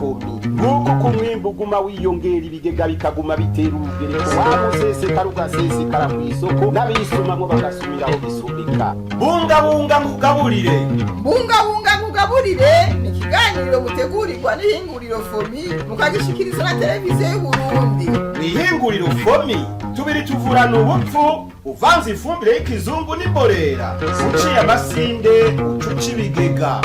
FOMI. Nguko uko umwimbu uguma wiyongera, ibigega bikaguma bitera urugereko, wamusesekara ugasesekara kw'isoko, n'abisumamwo bagasumiraho bisumika. Bungabunga nkugaburire. Bungabunga nkugaburire ni ikiganiro mutegurirwa n'ihinguriro FOMI, mukagishikirizwa na Televiziyo y'Uburundi. Mw'ihinguriro FOMI tubiri tuvurana ubupfu. Uvanze ifumbire y'ikizungu n'imborera, uciye amasinde, ucuca ibigega.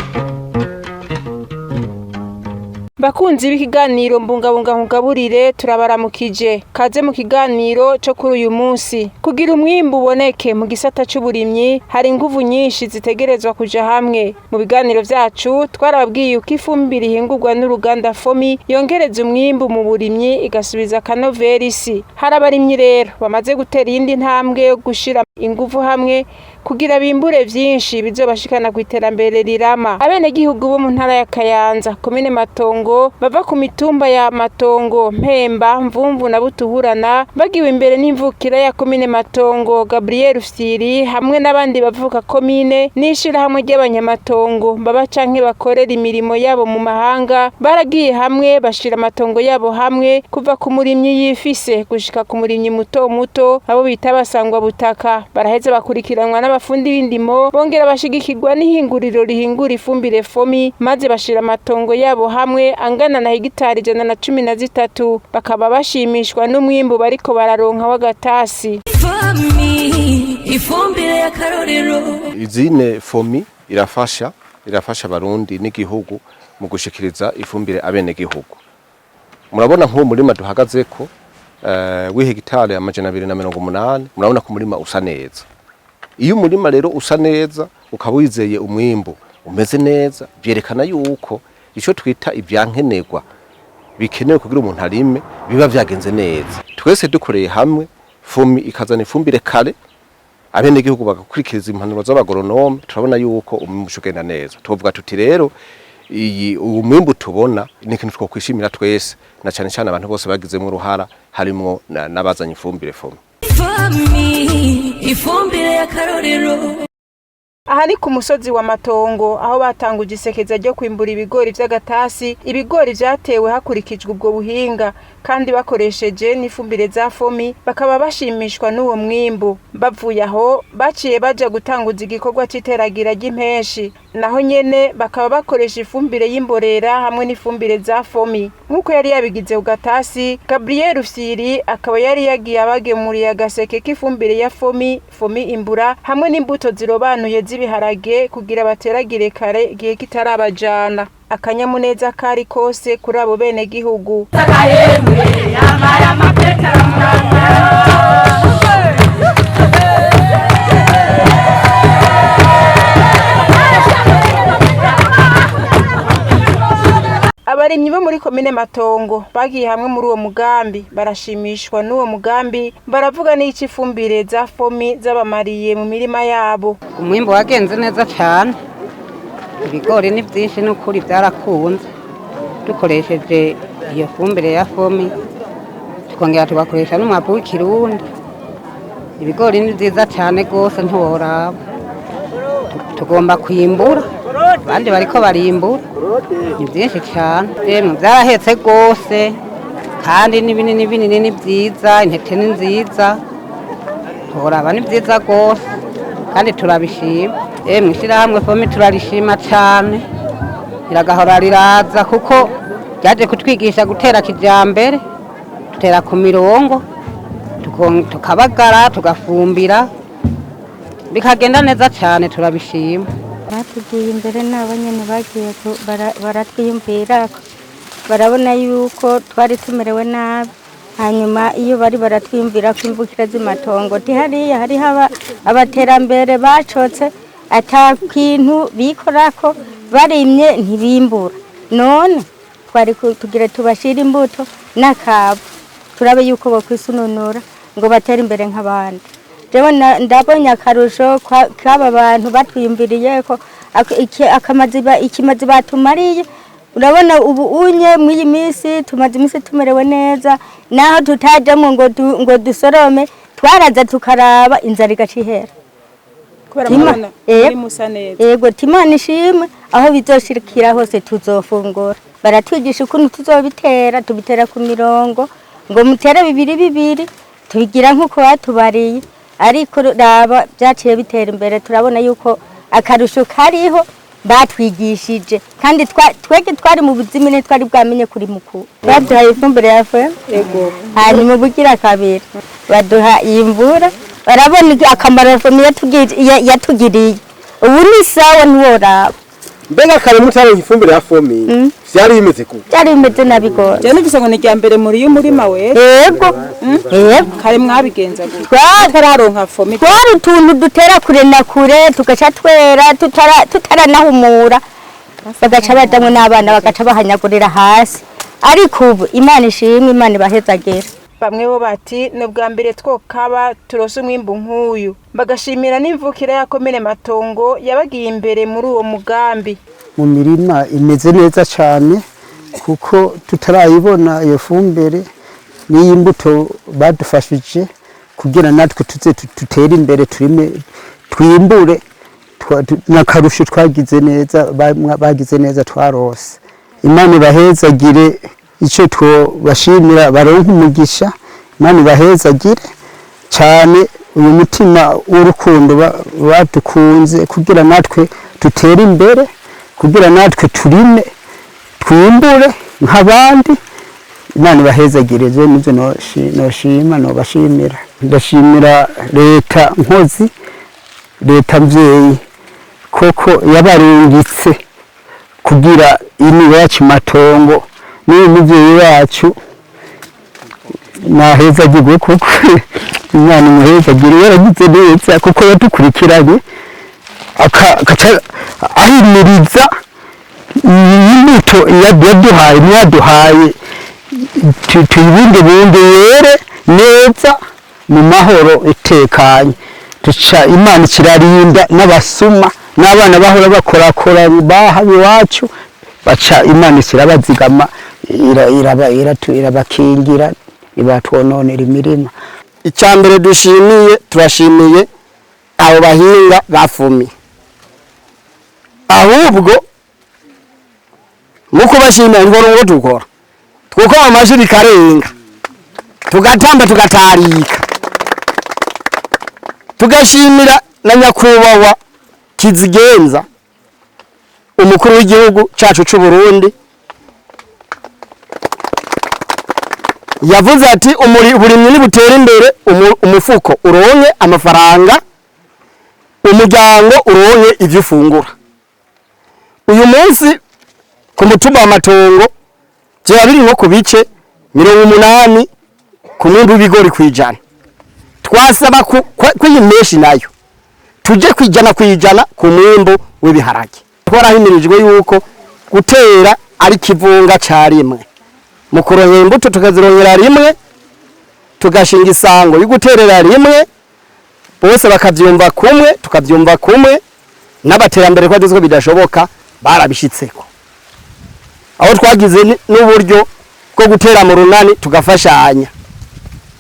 Bakunzi b'ikiganiro Mbungabunga nkugaburire, turabaramukije. Kaze mu kiganiro co kuri uyu munsi. Kugira umwimbu uboneke mu gisata c'uburimyi, hari inguvu nyinshi zitegerezwa kuja hamwe. Mu biganiro vyacu twarababwiye uko ifumbire ihingurwa n'uruganda FOMI yongereza umwimbu mu burimyi, igasubiza akanovera isi. Hari abarimyi rero bamaze gutera iyindi ntambwe yo gushira inguvu hamwe kugira bimbure vyinshi bizobashikana kw'iterambere rirama. Abenegihugu bo mu ntara ya Kayanza, komine Matongo, bava ku mitumba ya Matongo, Mpemba, Mvumvu na Butuhurana, bagiwe imbere n'imvukira ya komine Matongo Gabriel Rufyiri hamwe n'abandi bavuka komine n'ishirahamwe ry'abanyamatongo baba canke bakorera imirimo yabo mu mahanga, baragiye hamwe bashira amatongo yabo hamwe, kuva ku murimyi yifise gushika ku murimyi muto muto, abo bita basangwa butaka. Baraheza bakurikiranwa n'abafundi b'indimo, bongera bashigikirwa n'ihinguriro rihingura ifumbire FOMI, maze bashira amatongo yabo hamwe angana na hegitari 113, bakaba bashimishwa n'umwimbu bariko bararonka w'agatasi. FOMI, ifumbire y'akarorero. Izine FOMI irafasha abarundi n'igihugu mu gushikiriza ifumbire abenegihugu. Murabona nk'uwo murima duhagazeko w'ihegitari 280, murabona ko umurima usa neza. Iyo umurima rero usa neza, ukaba wizeye umwimbu umeze neza, vyerekana yuko ico twita ivyankenerwa bikenewe kugira umuntu arime biba vyagenze neza. Twese dukoreye hamwe, FOMI ikazana ifumbire kare, abenegihugu bagakurikiriza impanuro z'abagoronome, turabona yuko umwimbu ugenda neza. Tuvuga tuti rero iyi uwo mwimbu tubona ni ikintu twokwishimira twese, na cane cane abantu bose bagizemwo uruhara, harimwo n'abazanye ifumbire FOMI. FOMI, ifumbire y'akarorero. Aha ni ku musozi wa Matongo, aho batanguje isekeza ryo kwimbura ibigori vy'agatasi, ibigori vyatewe hakurikijwe ubwo buhinga kandi bakoresheje n'ifumbire za FOMI, bakaba bashimishwa n'uwo mwimbu. Bavuye aho baciye baja gutanguza igikorwa c'iteragira ry'impeshi, naho nyene bakaba bakoresha ifumbire y'imborera hamwe n'ifumbire za FOMI nk'uko yari yabigize ku gatasi. Gabriel Rufyiri akaba yari yagiye abagemuriye agaseke k'ifumbire ya FOMI, FOMI imbura, hamwe n'imbuto zirobanuye z'ibiharage kugira bateragire kare igihe kitarabajana. Akanyamuneza kari kose kuri abo bene gihugu. Abarimyi bo muri komine Matongo bagiye hamwe muri uwo mugambi barashimishwa n'uwo mugambi, baravuga n'ico ifumbire za FOMI zabamariye mu mirima yabo. Umwimbu wagenze neza cyane, ibigori ni byinshi n'ukuri byarakunze. Dukoresheje iyo fumbire ya FOMI, tukongera tugakoresha n'umwavu w'ikirundi, ibigori ni byiza cyane rwose, ntiworaba. Tugomba kwimbura, abandi bariko barimbura, ni byinshi cyane. Yemwe byarahetse rwose, kandi ni binini binini, ni byiza, intete ni nziza, ntiworaba, ni byiza rwose kandi turabishima. Yemwe ishyirahamwe FOMI turarishima cyane, riragahora riraza kuko ryaje kutwigisha gutera kijyambere, dutera ku mirongo, tukabagara, tugafumbira, bikagenda neza cyane, turabishima. Batugiye imbere nabo nyene bagiye baratwiyumvira, barabona yuko twari tumerewe nabi. Hanyuma iyo bari baratwiyumvira ko imvukira z'amatongo hariya hariho abaterambere bacotse ata kintu bikorako, barimye ntibimbura. None twari tugira tubashire imbuto n'akabu, turabe yuko bokwisununura ngo batere imbere nk'abandi. Jewe ndabonye akarusho k'aba bantu batwiyumviriye ko ikimazi batumariye. Urabona ubu unye mw'iyi minsi tumaze iminsi tumerewe neza, naho tutajamwo ngo dusorome, twaraza tukaraba, inzara igaca ihera. Kubera murabona Yego. muri musa neza. Yego, Imana ishimwe, aho bizoshirikira hose tuzofungura. Baratwigisha ukuntu tuzobitera, tubitera ku mirongo, ngo mutere bibiri bibiri, tubigira nk'uko batubariye. Ariko raba byaciye bitera imbere, turabona yuko akarusho kariho batwigishije, kandi twege twari mu buzima twari bwamenye kuri mukuru. Baduhaye ifumbire ya FOMI, hanyuma ubugira kabiri baduha iyi mvura. Barabona akamaro FOMI yatugiriye. Ubu ni sawa, ntiworaba. Mbega kare mutaronka ifumbire ya FOMI vyari bimeze gute? Byari bimeze nabi gose. Je numvise ngo ni irya mbere muri y'umurima we. Yego, yego. Kare mwabigenza gute tutararonka FOMI? Twari utuntu dutera kure na kure, tugaca twera tutaranahumura, bagaca bajamwo n'abana, bagaca bahanyagurira hasi. Ariko ubu Imana ishimwe, Imana ibahezagera. Bamwe bo bati ni ubwa mbere twokaba turose umwimbu nk'uyu, bagashimira n'imvukira ya komine Matongo yabagiye imbere muri uwo mugambi. Mu mirima imeze neza cyane, kuko tutarayibona iyo fumbire n'iyi mbuto badufashije kugira natwe tuze dutere imbere, turime, twimbure. N'akarusho twagize neza, bagize neza, twarose. Imana ibahezagire. Icyo twobashimira, baronke umugisha. Imana ibahezagire cyane. Uyu mutima w'urukundo badukunze kugira natwe dutere imbere, kugira natwe turime, twimbure nk'abandi, Imana ibahezagire. Je nivyo noshima, nobashimira. Ndashimira leta nkozi, leta mvyeyi, koko yabarungitse kugira ino iwacu Matongo. N'uyu muvyeyi wacu nahezagirwe, kuko Imana imuhezagire, yaragize neza, kuko yadukurikiranye agaca ahimiriza imbuto yaduhaye, mwaduhaye, tuyibungabunge yere neza mu mahoro itekanye. Tuca Imana ikirarinda n'abasuma n'abana bahora bakorakora baha iwacu, baca Imana ikirabazigama, irabakingira, ibatwononera imirima. Icya mbere dushimiye, turashimiye abo bahinga ba FOMI. Ahubwo mu kubashimira ngo ngo dukora twuko amashyi bikarenga, tugatamba, tugatarika, tugashimira na nyakubahwa kizigenza umukuru w'igihugu cyacu cy'u Burundi. Yavuze ati uburimyi nibutera imbere, umufuko uronke amafaranga, umuryango uronke ivyo ufungura. Uyu munsi ku mutumba wa Matongo byaba biri nko ku bice 80 ku mwimbu w'ibigori kwijana. Twasaba ko iyi meshi nayo tuje 100% ku mwimbu w'ibiharage. Twarahimirijwe yuko gutera ari kivunga carimwe, mu kuronkera imbuto tukazironkera rimwe, tugashinga isango yo guterera rimwe, bose bakavyumva kumwe, tukavyumva kumwe. N'abaterambere ko ko bidashoboka barabishitseko, aho twagize n'uburyo bwo gutera mu runani, tugafashanya,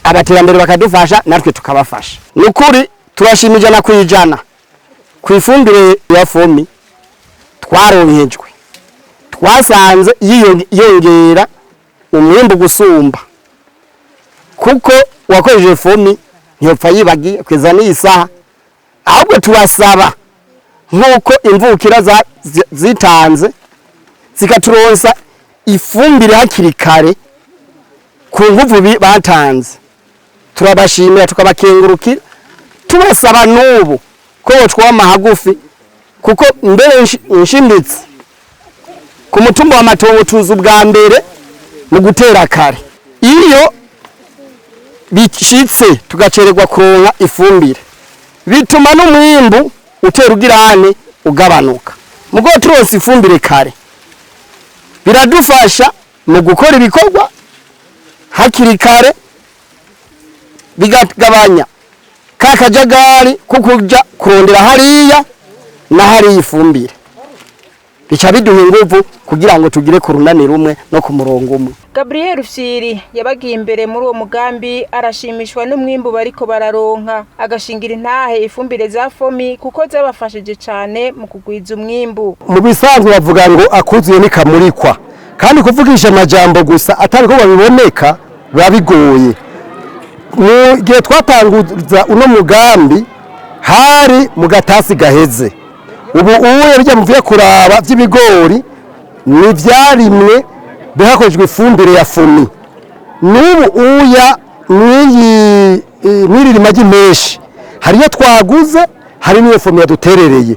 abaterambere bakadufasha, natwe tukabafasha. Nukuri turashima 100% ku ifumbire ya FOMI twaronkejwe. Twasanze yiyongera umwimbu gusumba, kuko wakoresheje FOMI ntiyopfa yibagiye kugeza n'iyi saha. Ahubwo tubasaba nk'uko imvukira zitanze zikaturonsa ifumbire hakiri kare ku nguvu batanze, turabashimira, tukabakengurukira, tubasaba n'ubu ko botwama hagufi, kuko mbere nshimitse ku mutumba wa Matongo tuzi ubwa mbere mu gutera kare. Iyo bishitse tugacererwa kuronka ifumbire, bituma n'umwimbu utera ugirane ugabanuka. Mugo turonse ifumbire kare biradufasha mu gukora ibikorwa hakiri kare, bigagabanya ka kajagari ko kuja kurondera hariya na hariya ifumbire, bica biduha inguvu kugira ngo tugire ku runani rumwe no ku murongo umwe. Gabriel Rufyiri yabagiye imbere muri uwo mugambi arashimishwa n'umwimbu bariko bararonka, agashingira intahe ifumbire za FOMI kuko zabafashije cane mu kugwiza umwimbu. Mu bisanzwe bavuga ngo akuzuye nikamurikwa. Kandi kuvugisha amajambo gusa atari ko babiboneka biba bigoye. Mu gihe twatanguza uno mugambi hari mu gatasi gaheze, ubu uye bijya muvuye kuraba by'ibigori ni ibyarimwe hakoreshejwe ifumbire ya FOMI. N'ubu uya mw'iyi mw'iri rima ry'impeshi hariyo twaguze, hari n'iyo FOMI yaduterereye.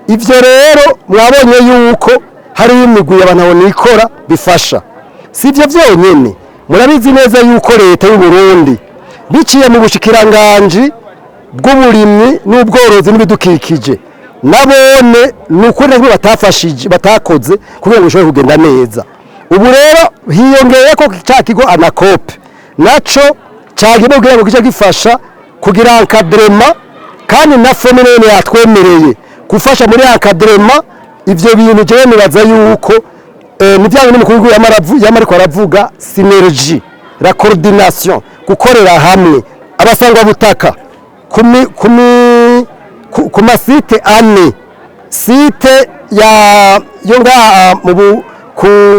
Ivyo rero mwabonye yuko hariyo imigwi abantu abonikora bifasha. Si ivyo vyonyene, murabizi neza yuko leta y'u Burundi biciye mu bushikiranganji bw'uburimyi n'ubworozi n'ibidukikije, nabone ni ukuri nabwo batafashije batakoze kugira ngo bishobore kugenda neza. Ubu rero hiyongeye ko cya kigo ANACOOP naco cyagiye kugira ngo kice gifasha kugira encadrement, kandi na FOMI nene yatwemereye gufasha muri encadrement. Ivyo bintu jewe nibaza yuko ni bya bintu umukuru w'igihugu yama ariko aravuga, synergie, la coordination, gukorera hamwe abasangwa butaka ku masite ane, site ya yo ngaha mu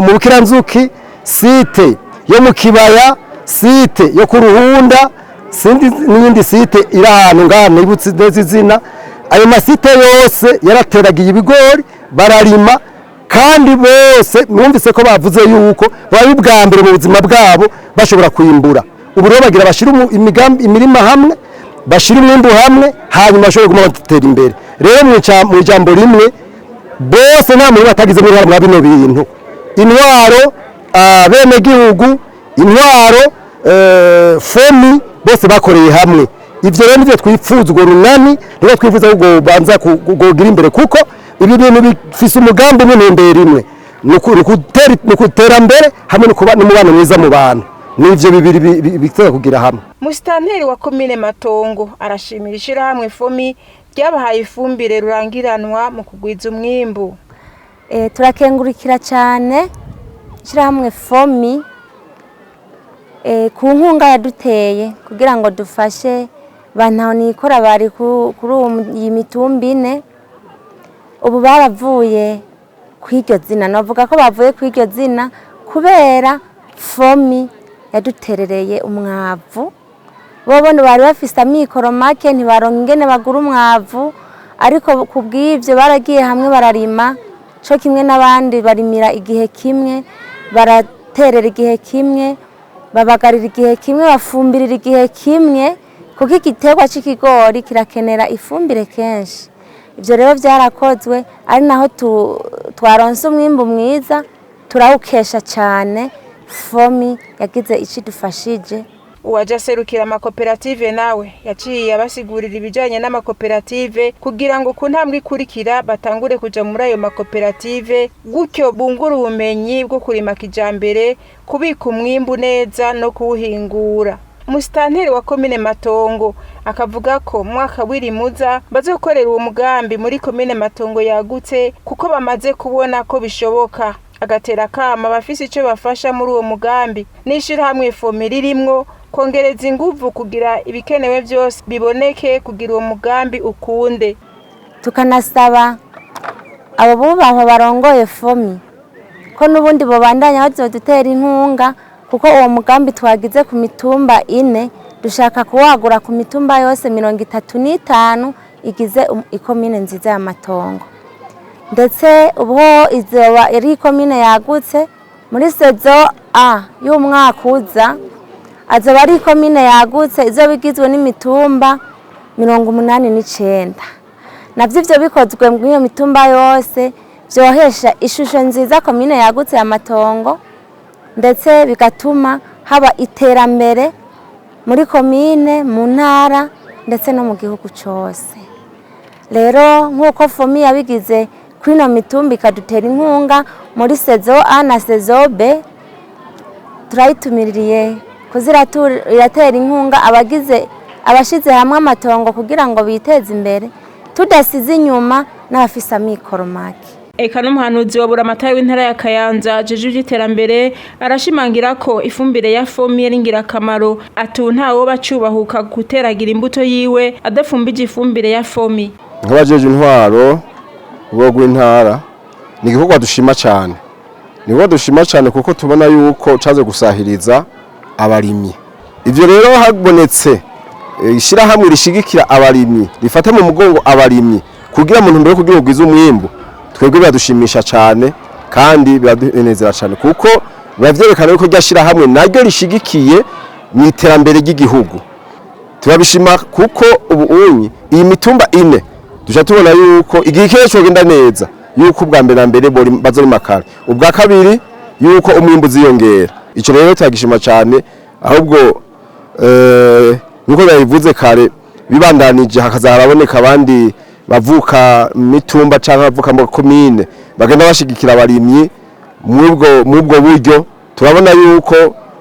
Bukiranzuki, site yo mu Kibaya, site yo ku Ruhunda, sindi n'iyindi site iri ahantu ngaha nibutse neza izina. Ayo masite yose yarateragiye ibigori, bararima, kandi bose mwumvise ko bavuze yuko bari ubwa mbere mu buzima bwabo bashobora kwimbura. Ubu rero bagira bashira imigambi, imirima hamwe, bashira umwimbu hamwe, hanyuma bashobore kuguma batera imbere. Rero mu ijambo rimwe, bose nta muntu batagizemo uruhare muri bino bintu: intwaro, benegihugu, intwaro, FOMI, bose bakoreye hamwe. Ivyo rero nivyo twifuza, urwo runani nivyo twifuza ko rwobanza kugira imbere, kuko ibi bintu bifise umugambi umwe, intumbero imwe, ni ukuterambere hamwe no kuba n'umubano mwiza mu bantu. Nivyo bibiri bitera kugira hamwe. Musitanteri wa komine Matongo arashimira ishirahamwe FOMI ryabahaye ifumbire rurangiranwa mu kugwiza umwimbu. Turakengurukira cyane ishyirahamwe FOMI ku nkunga yaduteye kugira ngo dufashe bantahonikora bari kuri iyi mitumba ine. Ubu baravuye kw'iryo zina, navuga ko bavuye kw'iryo zina kubera FOMI yaduterereye umwavu. Bobo bari bafise amikoro make, ntibaronka ingene bagura umwavu, ariko ku bw'ibyo baragiye hamwe bararima co kimwe n'abandi, barimira igihe kimwe, baraterera igihe kimwe, babagarira igihe kimwe, bafumbirira igihe kimwe, kuko igiterwa c'ikigori kirakenera ifumbire kenshi. Ivyo rero vyarakozwe, ari naho twaronse umwimbu mwiza. Turawukesha cane FOMI yagize ico idufashije. Uwaje aserukira amakoperative nawe yaciye abasigurira ibijanye n'amakoperative kugira ngo ku ntambwe ikurikira batangure kuja muri ayo makoperative, gutyo bungure ubumenyi bwo kurima kijambere, kubika umwimbu neza no kuwuhingura. Musitanteri wa komine Matongo akavuga ko mu mwaka w'irimuza bazokorera uwo mugambi muri komine Matongo yagutse, kuko bamaze kubona ko bishoboka. Agatera akama abafise ico bafasha muri uwo mugambi n'ishirahamwe FOMI ririmwo kongereza inguvu kugira ibikenewe vyose biboneke kugira uwo mugambi ukunde. Tukanasaba abo bubahwa barongoye FOMI ko n'ubundi bobandanya bazodutera inkunga, kuko uwo mugambi twagize ku mitumba ine dushaka kuwagura ku mitumba yose 35 igize ikomine nziza ya Matongo. Ndetse ubu izoba ari ikomine yagutse muri saison A y'umwaka uza, azoba ari ikomine yagutse izoba igizwe n'imitumba 89. Navyo ivyo bikozwe muri iyo mitumba yose vyohesha ishusho nziza komine yagutse ya Matongo, ndetse bigatuma haba iterambere muri komine, mu ntara, ndetse no mu gihugu cose. Rero nk'uko FOMI yabigize kuri ino mitumba ikadutera inkunga muri saison A na saison B, turayitumiriye kuza iratera inkunga abagize abashize hamwe amatongo kugira ngo biteze imbere, tudasize inyuma n'abafise amikoro make. Eka n'umuhanuzi wa buramatari w'intara ya Kayanza jeje ivy'iterambere arashimangira ko ifumbire ya FOMI ari ingirakamaro, ati ubu ntawoba acubahuka guteragira imbuto yiwe adafumbije ifumbire ya FOMI. Nk'abajeje intwaro rwego rw'intara, ni igikorwa dushima cyane. Nibwo dushima cyane kuko tubona yuko caje gusahiriza abarimyi. Ivyo rero habonetse ishyirahamwe rishigikira abarimyi, rifata mu mugongo abarimyi kugira mu ntumbero yo kugira ugwize umwimbu, twebwe biradushimisha cyane kandi biradunezera cyane, kuko biba vyerekana yuko rya shyirahamwe naryo rishigikiye mu iterambere ry'igihugu. Turabishima kuko ubu unyi iyi mitumba ine duca tubona yuko igihe ikirere cogenda neza, yuko ubwa mbere na mbere bazorima kare, ubwa kabiri yuko umwimbu uziyongera. Ico rero turagishima cyane. Ahubwo nkuko babivuze kare, bibandanije hakaza haraboneka abandi bavuka mitumba canke bavuka mu komine bagenda bashigikira abarimyi mw'ubwo buryo, turabona yuko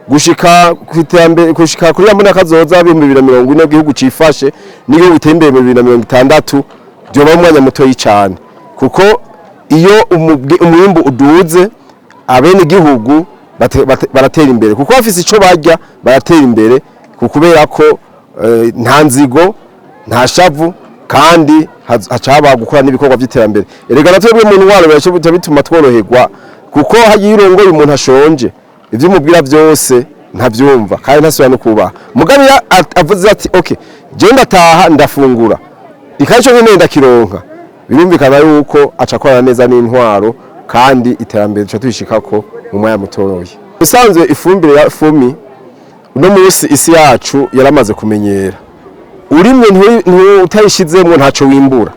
gushika kwiterambere, gushika kuri ya mbona kazoza 2040, igihugu cifashe n'igihugu giteye imbere mu 2060, byoba umwanya mutoyi cyane, kuko iyo umwimbu uduze, abene igihugu baratera imbere, kuko bafise ico barya, baratera imbere kubera ko nta nzigo, nta shavu, kandi hacaba gukora n'ibikorwa by'iterambere. Erega na twebwe mu ntwaro biraca bituma tworoherwa, kuko hagiye urongoye umuntu ashonje, ibyo umubwira byose ntabyumva kandi ntasubira no kubaha. Mugabe iyo avuze ati: "Okay, je ndataha ndafungura ikaco nyene ndakironka," birumvikana yuko aca akorana neza n'intwaro, kandi iterambere duca tuyishikako mu mwanya mutoya. Usanzwe ifumbire ya FOMI, uno munsi isi yacu yaramaze kumenyera, urimye utayishizemwo ntaco wimbura,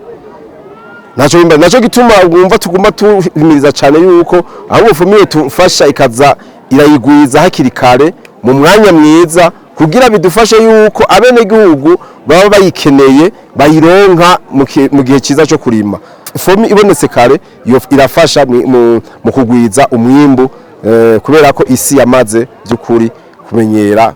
ntaco wimbura. Naco gituma wumva tuguma tuhimiriza cyane yuko ahubwo FOMI tufasha ikaza irayigwiza hakiri kare mu mwanya mwiza, kugira bidufashe yuko abenegihugu baba bayikeneye bayironka mu gihe cyiza cyo kurima. FOMI ibonetse kare iyo irafasha mu kugwiza umwimbu, kubera ko isi yamaze by'ukuri kumenyera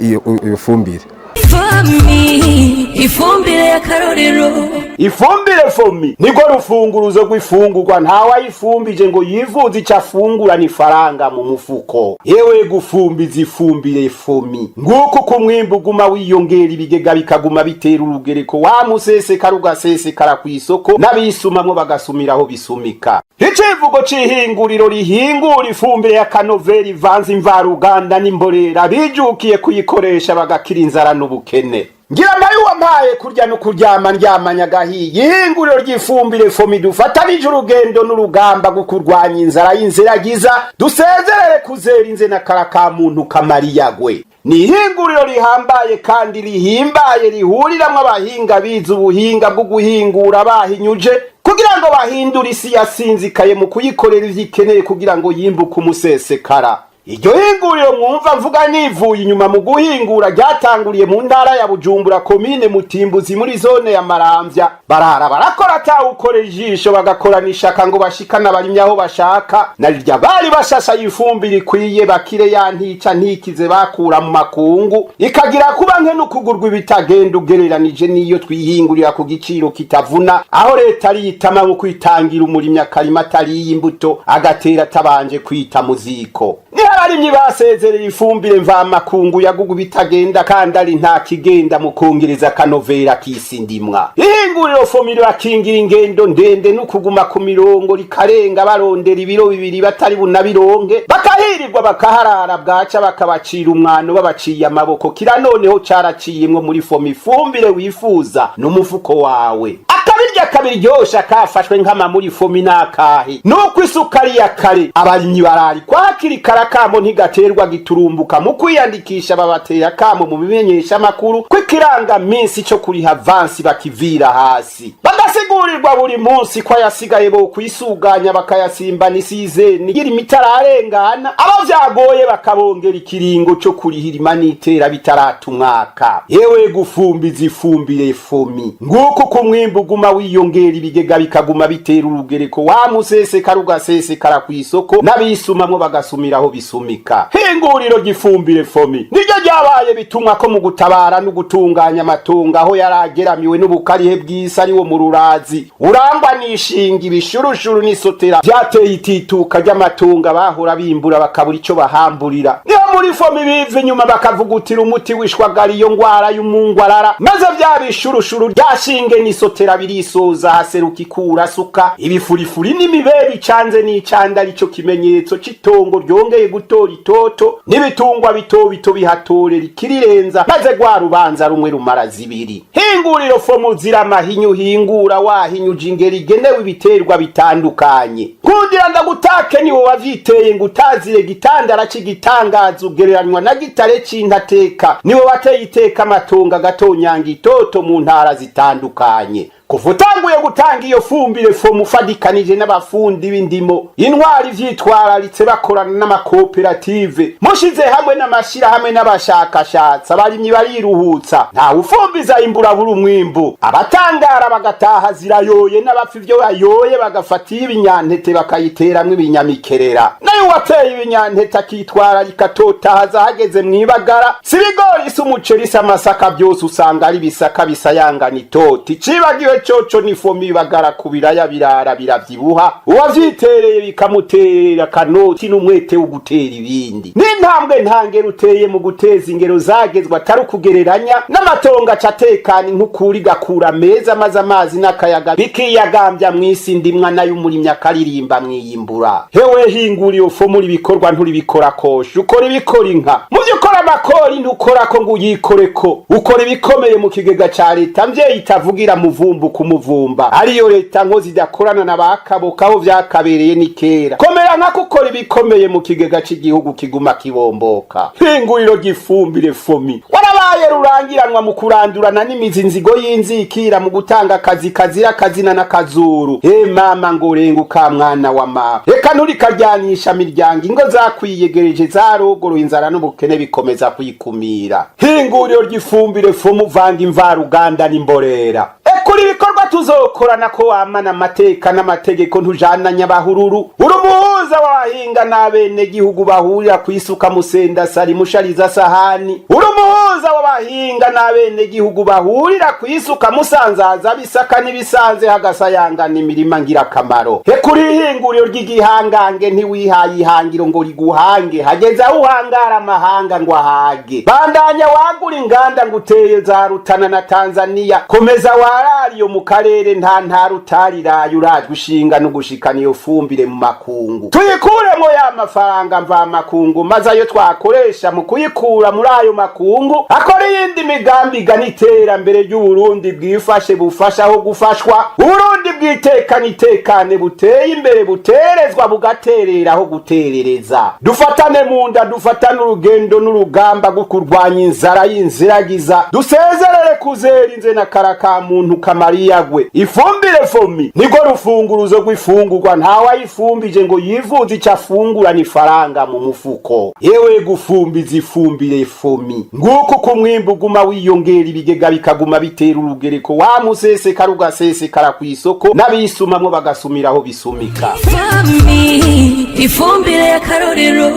iyo fumbire. Fomi, ifumbire y'akarorero. Ifumbire FOMI niko rufunguruzo rw'ifungurwa. Ntawayifumbije ngo yivuze icyo afungura ni faranga mu mufuko. Yewe gufumbiza ifumbire FOMI, nguko uko umwimbu uguma wiyongera, ibigega bikaguma bitera urugereko, wa musesekara ugasesekara ku isoko, n'abisumamwo bagasumiraho bisumika. Icivugo c'ihinguriro rihingura ifumbire y'akanovera ivanze imvaruganda n'imborera, bijukiye kuyikoresha bagakira inzara n'ubukene. Ngira nayo wampaye kurya no kuryama ndyamanya agahiye. Ihinguriro ry'ifumbire FOMI dufatanije urugendo n'urugamba rwo kurwanya inzara y'inziragiza, dusezerere kuzera inze n'akara ka muntu kamariyagwe. Ni ihinguriro rihambaye kandi rihimbaye, rihuriramwo abahinga bize ubuhinga bwo guhingura bahinyuje, kugira ngo bahindure isi yasinzikaye mu kuyikorera ivyo ikeneye kugira ngo yimbuke umusesekara. Iryo hinguriro mwumva mvuga nivuye inyuma mu guhingura ryatanguriye mu ntara ya Bujumbura, komine Mutimbuzi, muri zone ya Maramvya. Barara barakora atawukorera ijisho, bagakorana ishaka ngo bashikane abarimyi aho bashaka. Narirya bari bashashaye ifumbire ikwiye bakire ya ntica ntikize bakura mu makungu, ikagira kuba nke n'ukugurwa ibitagenda ugereranije n'iyo twihingurira ku giciro kitavuna, aho leta ariyitama mu kwitangira umurimyi akarima atariye imbuto, agatera atabanje kwita mu ziko. Niho abarimyi basezerera ifumbire mvamakungu yagugu bitagenda kandi ari nta kigenda mu kongereza akanovera k'isi ndimwa. Ihinguriro FOMI rirakingira ingendo ndende no kuguma ku mirongo rikarenga barondera ibiro 2 batari bunabironke, bakahirirwa bakaharara, bwaca bakabacira umwano babaciye amaboko. Kira noneho caraciyemwo muri FOMI ifumbire wifuza n'umufuko wawe akabirya kabiryosha kafashwe nk'ama muri FOMI n'akahe nuko isukari ya kare. Abarimyi bararikwa hakiri kare, akamo ntigaterwa giturumbuka. Mu kwiyandikisha babatera akamo mu bimenyesha amakuru ko ikirangaminsi co kuriha avansi bakivira hasi, bagasigurirwa buri munsi ko ayasigaye bo kwisuganya bakayasimbana isizeni igira imitararengana, abo vyagoye bakabongera ikiringo co kurihira imanitera bitarata umwaka. Yewe gufumbiza ifumbire FOMI, nguko uko umwimbu uguma wiyongera, ibigega bikaguma bitera urugereko, wa musesekara ugasesekara ku isoko, n'abisumamwo bagasumiraho bisumika. Hinguriro ry'ifumbire FOMI niryo ryabaye bitumwa ko mu gutabara no gutunganya amatungo aho yarageramiwe n'ubukarihe bw'isi ari wo mu rurazi urangwa n'ishinga ibishurushuru n'isotera vyateye itituka ry'amatungo abahora bimbura bakabura ico bahamburira. Niyo muri fomi biva inyuma bakavugutira umuti wishwagara iyo ngwara y'umungwarara, maze vya bishurushuru ryashinge n'isotera birisoza, haseruka ikurasuka ibifurifuri n'imibebe icanze n'icanda, arico kimenyetso c'itongo ryongeye gutora itoto n'ibitungwa bito bito bihatorera ikirirenza, maze rwa rubanza rumwe rumara zibiri. Hinguriro fomu ziramahinyu hingura wahinyuje ingeri igenewe ibiterwa bitandukanye. Nkundira ndagutake niwo wavyiteye ngo utazire gitandara c'igitangaza ugereranywa na gitare c'intateka, niwo wateye iteka amatongo agatonyanga itoto mu ntara zitandukanye. Kuva utanguye gutanga iyo fumbire fomu ufadikanije n'abafundi b'indimo intwari vyitwararitse bakorana n'amakoperative mushize hamwe n'amashirahamwe n'abashakashatsi, abarimyi bariruhutsa, ntawe ufumbiza imburabura umwimbu, abatangara bagataha zirayoye, n'abapfa ivyo bayoye bagafata ibinyantete bakayiteramwo ibinyamikerera. Nayo uwateye ibinyantete akitwararika atotahaza hageze mw'ibagara, si ibigori si umuceri si amasaka, byose usanga ari ibisaka bisayangana itoti. Icibagiwe coco n'ifomi ibagara ku biraya birara biravyibuha, uwavyitereye bikamutera akanoti n'umwete wo gutera ibindi. N'intambwe ntangero uteye mu guteza ingero zagezwa atari ukugereranya n'amatongo aca atekana, inkukura igakura meza, maze amazi n'akayaga bikiyagambya mw'isi ndimwa, nayo umurimyi akaririmba mwiyimbura. Hewe hingura iyo fomu, uri ibikorwa nturibikora kosha, ukora ibikora inka mu vyo ukora amakori ntukorako ngo uyikoreko, ukora ibikomeye mu kigega ca leta mvyeyi itavugira muvumbu kumuvumba, ariyo leta nkozi idakorana na bakaboka aho vyakabereye ni kera. Komera nka ukora ibikomeye mu kigega c'igihugu kiguma kibomboka. Hinguriro ry'ifumbire fomi warabaye rurangiranwa mu kurandurana n'imizi nzigo y'inzikira, mu gutanga akazi kazira kazina n'akazuru. He mama ngo renguka mwana wa mama, reka nturikajyanisha miryango, ingo zakwiyegereje zarogoroye inzara n'ubukene bikomeza kwikumira. Hinguriro ry'ifumbire fomu uvanga imvaruganda n'imborera, ekura ibikorwa tuzokorana ko wamana amateka n'amategeko, ntujana nyabahururu, uri umuhuza w'abahinga n'abenegihugu bahurira kwisuka musendasari mushariza sahani, uri umuhuza w'abahinga n'abenegihugu bahurira kwisuka musanzaza bisaka n'ibisanze hagasayangana imirima ngirakamaro. Hekura ihinguriro ry'igihangange, ntiwihaye ihangiro ngo riguhange, hageze aho uhangara amahanga ngo ahage. Bandanya wagura inganda ngo uteye za Rutana na Tanzania, komeza warariyo mu karere nta ntara utariraye, urajwe ishinga no gushikana iyo fumbire mu makungu. Tuyikuremo ya mafaranga mva makungu, maze ayo twakoresha mu kuyikura muri ayo makungu akora iyindi migambi igana iterambere ry'Uburundi bwifashe, bufasha aho gufashwa, Uburundi bwitekane itekane, buteye imbere, buterezwa bugaterera aho guterereza. Dufatane mu nda, dufatane urugendo n'urugamba rwo kurwanya inzara y'inziragiza, dusezerere kuzera inze na karaka muntu kamariyagwe. Ifumbire fomi niko rufunguruzo rw'ifungurwa, ntawayifumbije ngo yivuze ico afungura n'ifaranga mu mufuko. Yewe gufumbiza ifumbire fomi, nguko uko umwimbu uguma wiyongera, ibigega bikaguma bitera urugereko, wa musesekara ugasesekara kw'isoko, n'abisumamwo bagasumira aho bisumika. Fami ifumbire y'akarorero.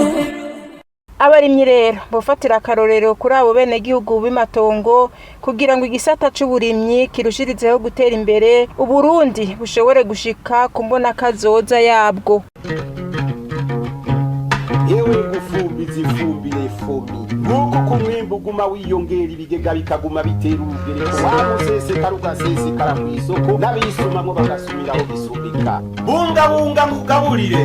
Abarimyi rero bofatira akarorero kuri abo benegihugu b'imatongo kugira ngo igisata c'uburimyi kirushirizeho gutera imbere, Uburundi bushobore gushika ku mbonakazoza yabwo. Yewe gufumbiza ifumbire fomi, nguko uko umwimbu uguma wiyongera, ibigega bikaguma bitera urugereko, wa musesekara ugasesekara kw'isoko, n'abisumamwo bagasumira aho bisumika. Bungabunga nkugaburire.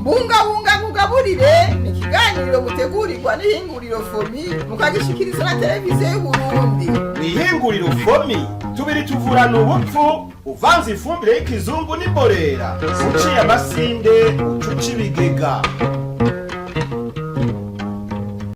Bungabunga nkugaburire ni ikiganiro mutegurirwa n'ihinguriro fomi, mukagishikirizwa na televiziyo y'Uburundi. Mw'ihinguriro fomi tubiri tuvurana ubupfu uvanze ifumbire y'ikizungu n'imborera, uciye amasinde ucuca ibigega.